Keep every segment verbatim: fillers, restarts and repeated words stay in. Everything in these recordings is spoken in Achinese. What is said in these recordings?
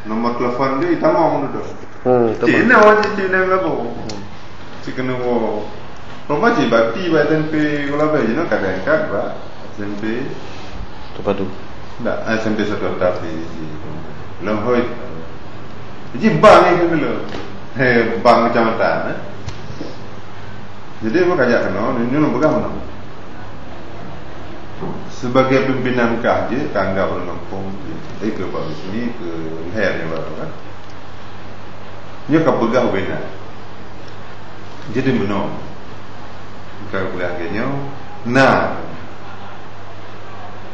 Nomor telepon dia hitam orang tu. Hmm, cik telepon. Ina wajib cik ina berapa? Hmm. Cik kena wo. Rumah cik bakti bak S M P Kuala Bè, you know, kadang kat bak S M P Terpadu. Tak, S M P Satu Atap di, di Leuhoi. Jadi bang ni kena lo. Hei, bang kecamatan, eh. Jadi, apa kajak kena, ni, ni orang pegang mana? Sebagai pimpinan kah je, ka anggap ureueng gampông je. Eh, ke Pak Husni, ke Leher ni baru kan. Nyoe ka peugah ubena. Jadi meunoe. Ka peugah lagèe nyoe. Nah.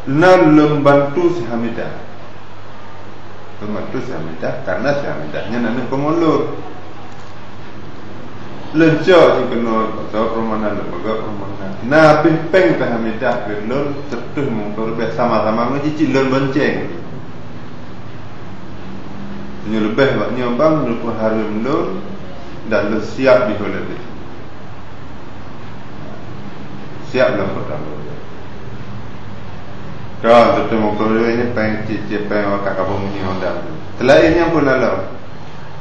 Nah lôn bantu si Hamidah. Lôn bantu si Hamidah, karena si Hamidah nyan aneuk keumeung lôn. Leuncok jih keunoe, bak perumahan, lembaga perumahan. Na abéh péng teuh Hamidah keu lôn, seuteutôh limong ploh ribèe, sama-sama ngon jih cit lôn bonceng. Meunyoe leubeh bak nyoe bang, neupeuhareuem lôn, dan lôn siab jih oleh lôn. Siab lôn peutanggung jawab. Ka, seuteutôh limong ploh ribèe nyoe péng cit-cit péng wakaf kabông nyoe dan. Seulaén nyan pun na lom.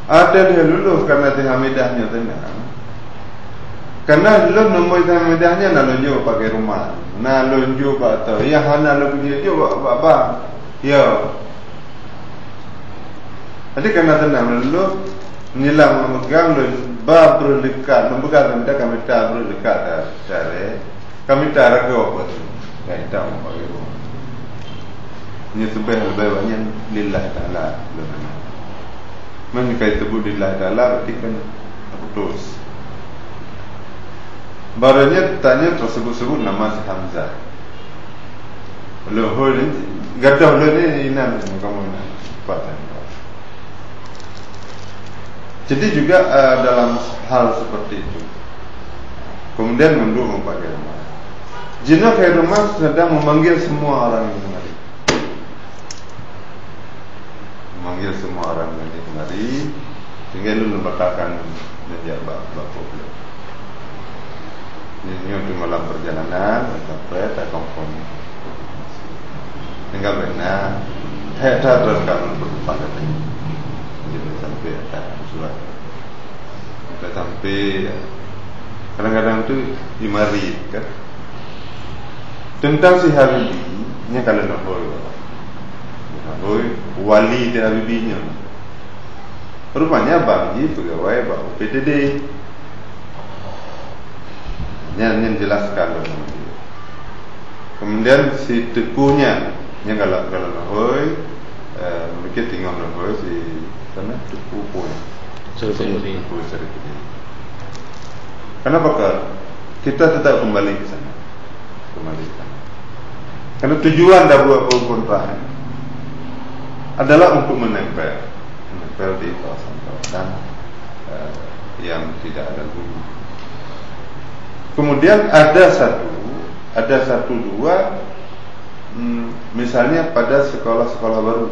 Ateueh lheueh lulus karena si Hamidah nyoe teunang. Karena lôn nomor si Hamidah nyan na lôn jok bak keuhai rumoh. Na lôn jok bak toh. Nyang hana lôn jok bak, bak bank. Ya. Jadi karena teunang lôn lulus, nyoe lam megang lôn ba breuh leukat, lôn peugah lôn ka mita breuh leukat dah, dah, eh. Ka mita ragoe pun. Ka mita umpama. Nyoe seubeh leubeh banyak lillahi ta'ala lôn hana. Meunyoe ka jiteubiet lillahi ta'ala, berarti kan putus. Baru nyoe tanya tersebut-sebut nama si Hamzah. Leuhoi ni, gadoh leuhoi ni inan kamoe inan. Kuat dan kuat. Jadi juga, eh, dalam hal seperti itu. Kemudian munduk meupat keuhai rumoh. Jinoe keuhai rumoh sedang memanggil semua orang yang kemari. Memanggil semua orang yang kemari, sehingga lôn batalkan dan jak bak, bak problem. Nyoe, nyoe teuma lam perjalanan, sampai takonfirm. Tinggal beuna, hai that droe ka lôn peutupat tadi. Jadi, sampai that surat. Sampai, sampai, kadang-kadang tu, imari, kan? Tentang si Habibie, nyan ka lôn hôi. Hôi, wali di Habibie nyan. Rupanya abang jih pegawai bak U P T D. Nyan, nyan jelaskan lom. Kemudian si Teungku nyan, nyan galak, galak lôn hôi, eh, mungkin tinggal lôn hôi si sana Teungku pun. Sarifudin. Teungku Sarifudin. Kenapa ke? Kita tetap kembali ke sana. Kembali ke sana. Karena tujuan dah buat pengkontrak adalah untuk menempel, menempel di kawasan-kawasan, eh, yang tidak ada guru. Kemudian ada satu, ada satu dua, hmm, misalnya pada sekolah-sekolah baru.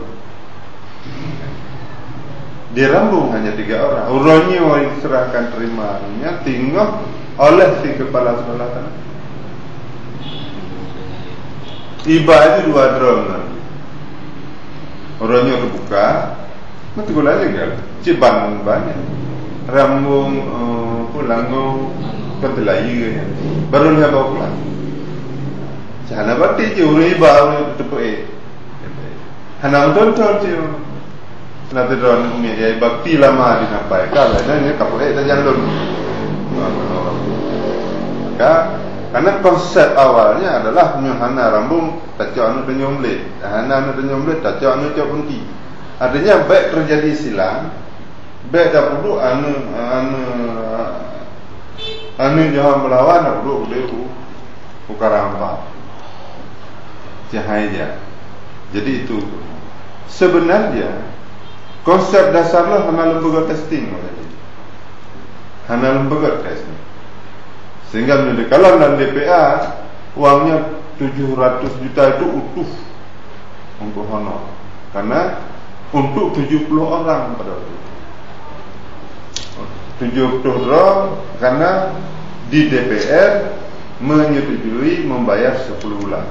Di Rambung hanya tiga orang. Uroe nyoe diserahkan terima nyan tinggai oleh si kepala sekolah sana. Iba itu dua drone kan. Uroe nyoe terbuka, mesti gula juga. Ciban banyak. Rambung, eh, Pulango, Pantelayu kan. Baru lihat bawa pulang. Sana batik je, ureueng iba, ureueng teupeu, eh. Hana meuthon-thon cit. Nah, tu droe aneuk miet, ya, bakti lama di Nampai. Ka, lain nyan, ka peuhek sajan lôn. Ka, karena konsep awalnya adalah nyoe hana Rambung, tacok aneuk Tanjong Bleh. Hana aneuk Tanjong Bleh, tacok aneuk Cot Punti. Artinya, baik terjadi silang, baik tapeuduek aneuk, aneuk, aneuk Johan Beulawan tapeuduek u, u Karang Ampat. Cahaya. Jadi itu. Sebenarnya, konsep dasar lah hana lôn peugah testing. Hana lôn peugah testing. Sehingga meunyoe dikalon lam D P A, uangnya tujuh ratus juta itu utuh untuk honor. Karena untuk tujuh puluh orang pada waktu itu. Tujuh puluh droe karena di D P R menyetujui membayar sepuluh bulan.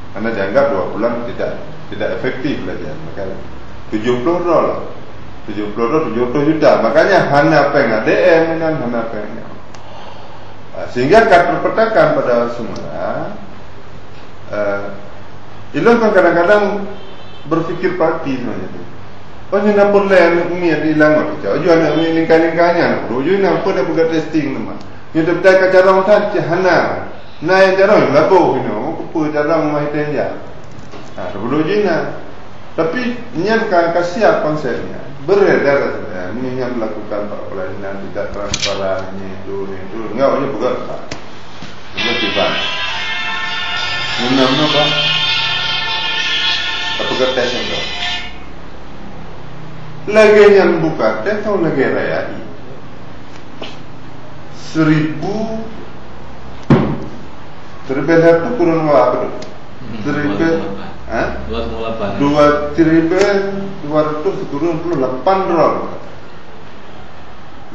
Karena dianggap dua bulan tidak, tidak efektif belajar. Maka tujuh puluh droe lah. Tujuh puluh atau tujuh puluh juta. Makanya hana péng A D M dan hana péng. Ah, sehingga ka terpetakan pada semula, eh, ilôn kan kadang-kadang berpikir parti sebenarnya tu. Oh, nyoe na peureulèe aneuk miet di Langot, cak. Uju aneuk miet lingka-lingka nyan, uju na peureulèe peugah testing teuma. Nyoe teupeugah ka carông that, cak hana. Na nyang carông, laboh inoe, keupeue carông mah itém jak. Ha, teupeuduek jih na. Tapi nyan ka, ka siap konsepnya. Beredar, eh, ini yang melakukan perpelayanan tidak transparan, ini itu, ini itu. Enggak, ini bukan, Pak. Bukan tiba. Guna apa? Apa kata saya? Lagèe nyan buka tes, lagèe raya ni. Seribu, seribu satu kurun berapa tu? Hmm, seribu, dua ratus delapan. Ha? Dua ratus delapan. Dua, seribu dua ratus kurun puluh lapan droe.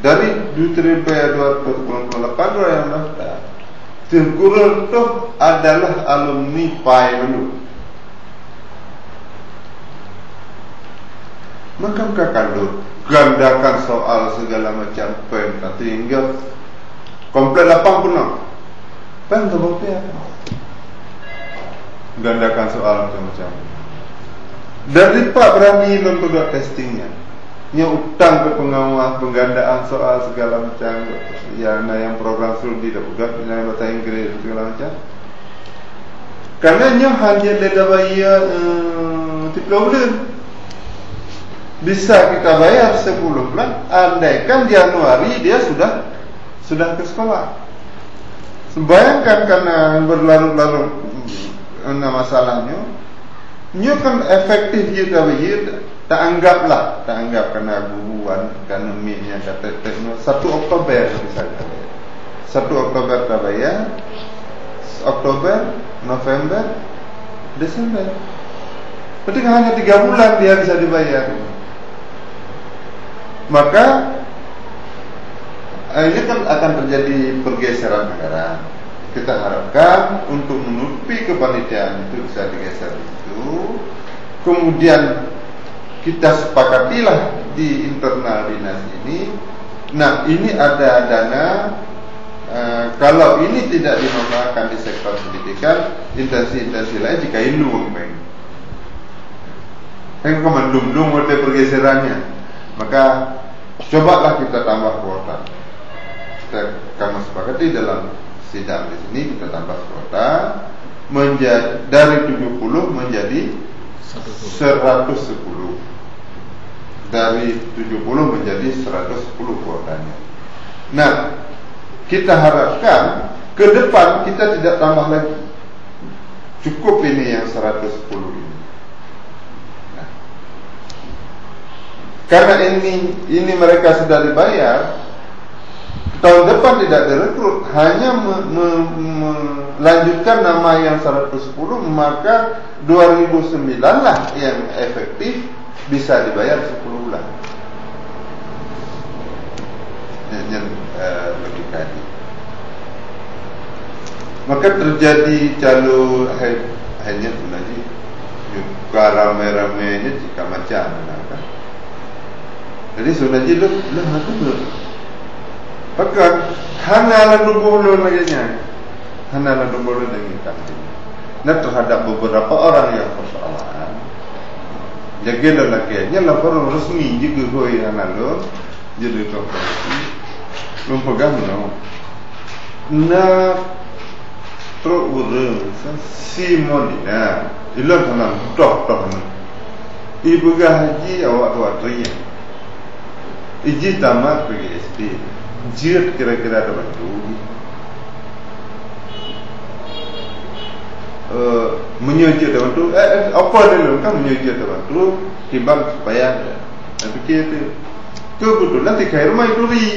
Dari dua seribu dua ratus kurun puluh lapan droe yang daftar, sikurun tu adalah alumni pai dulu. Maka ka kandut, gandakan soal segala macam pen, tapi hingga komplek lapang penuh. Pen tu bukti apa? Gandakan soal macam-macam. Dari pak berani lôn peugah testing nyan. Nyoe utang keu pengawas, penggandaan soal segala macam. Ya, na nyang program studi dah peugah, na nyang bahasa Inggris segala macam. Karena nyoe hanya lé tabayar, eh, tiga bulan. Bisa kita bayar sepuluh bulan, andaikan Januari dia sudah, sudah ke sekolah. Bayangkan, karena berlarut-larut, eh, na masalahnya, nyoe kan efektif jeuet ka jeuet, taanggaplah, taanggap karena guru wan, karena miet nyang ka tek-tek nyoe, satu Oktober misalnya. Satu Oktober tabayar, Oktober, November, Desember. Berarti kan hanya tiga bulan dia bisa dibayar. Maka, eh, ini kan akan terjadi pergeseran anggaran. Kita harapkan untuk menutupi kepanitiaan itu bisa digeser itu. Kemudian kita sepakatilah di internal dinas ini. Nah, ini ada dana, eh, kalau ini tidak dimanfaatkan di sektor pendidikan, instansi-instansi lain jika ilung main. Kan kemandum-dum ada pergeserannya. Maka, cobalah kita tambah kuota. Kita, kamu sepakati dalam sidang di sini, kita tambah kuota menja-, dari tujuh puluh menjadi seratus sepuluh. Dari tujuh puluh menjadi seratus sepuluh kuotanya. Nah, kita harapkan ke depan kita tidak tambah lagi. Cukup ini yang seratus sepuluh ini. Nah, karena ini, ini mereka sudah dibayar, tahun depan tidak direkrut, hanya me-, me-, melanjutkan nama yang seratus sepuluh, maka dua ribu sembilan lah yang efektif bisa dibayar sepuluh bulan. Nyan, nyan, eh, logika ni. Maka terjadi calo hai, hai nyan sebenarnya. Bukan ramai-ramai nyan jika macam mana kan. Jadi sebenarnya lu, lu hati lu. Pakon hana lam tuboh lôn lagèe nyan. Hana lam tuboh lôn lagèe nyan. Nah, terhadap beberapa orang yang persoalan, jaga lelaki, nyan laporan resmi juga hoi hana lôn, jadi tuan polisi. Lôn peugah meunoe. Na trok ureueng si Molina, ilôn hana toh-toh nyan. Ipeugah haji awak tuha teriak. Ijih tamat pergi S D. Jeuet kira-kira ada bantu. Eh, meunyoe jeuet ada bantu, eh, eh, apa dia lôn kan meunyoe jeuet ada bantu, kiban supaya ada. Saya fikir tu. Kebetulan di Khairul Maiduri.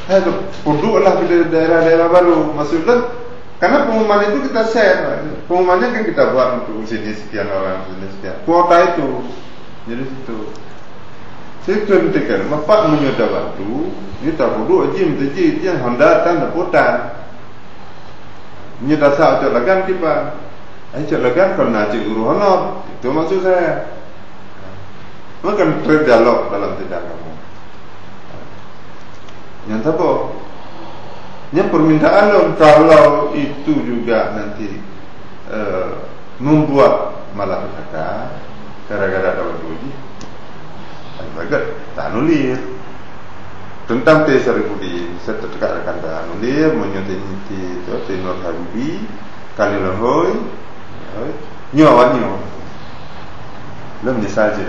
Hai tu, puduk lah di daerah-daerah baru. Maksud lôn, karena pengumuman itu kita share. Pengumumannya kan kita buat untuk sini sekian orang, sini sekian. Kuota itu. Jadi situ. Situ nanti kan, bapak meunyoe ada bantu, ni tak puduk jim, jim, jim, Honda tan, ada putar. Nyoe dasar cok lagan kiban. Ai cok lagan kon na cek guru honor. Itu maksud saya. Kan terdialog dalam sidang kamoe. Nyan saboh. Nyan permintaan lôn, kalau itu juga nanti, eh, membuat malapetaka gara-gara dalam uji, kan bagus, tanulir. Teuntang T Sarifudin, saya tetap akan tanulir, meunyoe T T, T Nur Habibi, Khalil Hoi, hoi. Nyoe awak nyoe. Lôn menyesal je.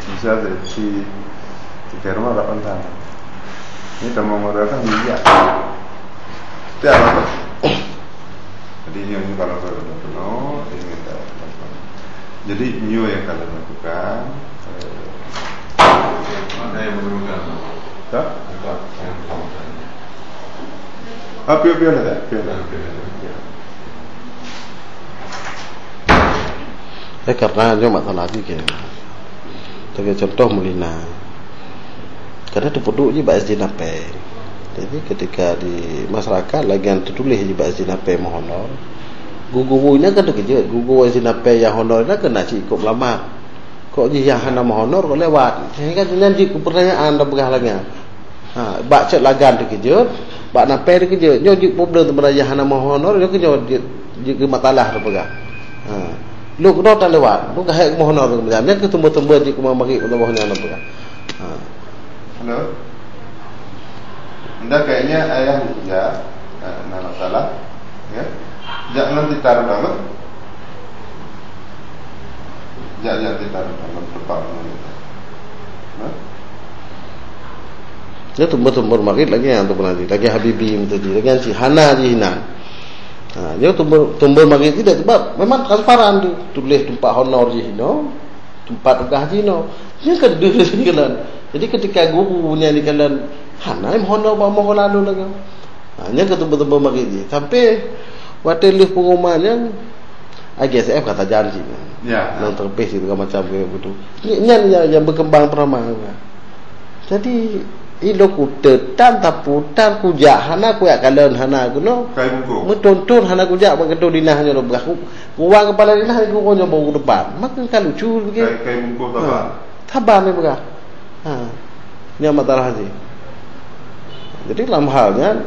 Menyesal je. Si, si Firman tak pandang. Ini teman modal kan bijak. Tiap apa? Jadi nyoe, nyoe kalau saya kena penuh, ini minta. Jadi nyoe yang kalian lakukan. Eh, ada yang memerlukan? Tak? Ada yang tahu. Ah, pion-pion ada, pion ada. Eh, karena nyoe masalah jih keu. Sebagai contoh meulina. Karena teupeuduek jih bak S J Napèe. Jadi ketika di masyarakat lagèe nyan teutuléh jih bak S J Napèe meuhonor, guru-guru nyan kan teukeujot, guru-guru S J Napèe nyang honor nyan kan na cit ikot meulamat. Kok jih nyang hana meuhonor kok lewat. Sehingga nyan jeuet keu peurtanyaan tapeugah lagèe nyan. Ha, bak Cot Lagan teukeujot, bak Napèe teukeujot. Nyoe jeuet problem teuma nyang hana meuhonor, nyoe keuh nyoe jeuet, jeuet keu masalah tapeugah. Ha. Lôn keunoe tan lewat, lôn ka hèk meuhonor teuma. Nyan keuh sumber-sumber jeuet keu maghrib keu saboh nyan tapeugah. Ha. Halo. Anda kayaknya ayah ya, eh, na masalah, ya. Jak ngon titar dalam. Jak, jak titar dalam tempat. Nah. Nyoe sumber-sumber maghrib lagèe nyan tu nanti, lagèe Habibi tadi, lagèe nyan cit hana jih inan. Ha, nyoe sumber, sumber maghrib tidak sebab memang transparan tu, tuléh teumpat honor jih inoe. Teumpat tugaih jinoe. Nyan keuh deuh dikalon. Jadi, ketika guru nyan dikalon, hana meuhonor bak meuhonor lalu lagèe. Ha, nyan keuh teumpat-teumpat maghrib jih. Sampai watèe lheueh pengumuman nyan, I G S F ka sajan cit nyan. Ya. Nang teupih cit segala macam keu beutôi. Nyan, nyan nyang, nyang berkembang pernah. Jadi, ilok kuteuk tan, taputan, kujak hana, kujak kalon hana keunoe. Kai bungkôh. Meutuntut hana kujak bak keutua dinah nyoe lôn peugah. Ku, kuwang kepala dinah, ku, ku nyoe bak u depan. Maka ka lucu lagèe. Kai, kai bungkôh saban. Ha, saban lôn peugah. Ha. Nyan masalah jih. Jadi, lam hal nyan,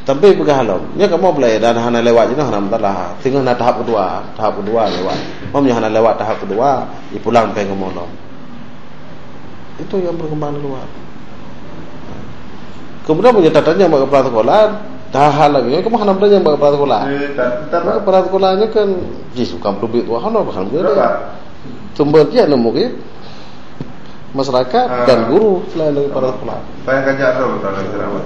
tapi peugah lom. Nyoe kamoe beulai dan hana lewat jinoe hana masalah. Singoh na tahap keudua, tahap keudua lewat. Meunyoe hana lewat tahap keudua, ipulang péng kamoe lom. Itu yang berkembang di luar. Kemudian meunyoe tatanyong bak kepala sekolah, dah hal lagi, kamoe hana tatanyong bak kepala sekolah. Eh, tak, tak, bak kepala sekolah nyoe kan, jih bukan peuleumbit tuha, hana bukan peuleumbit. Berapa? Sumber jih aneuk murit, masyarakat, ah, dan guru selain daripada sekolah. Saya kajak tahu tentang ceramah.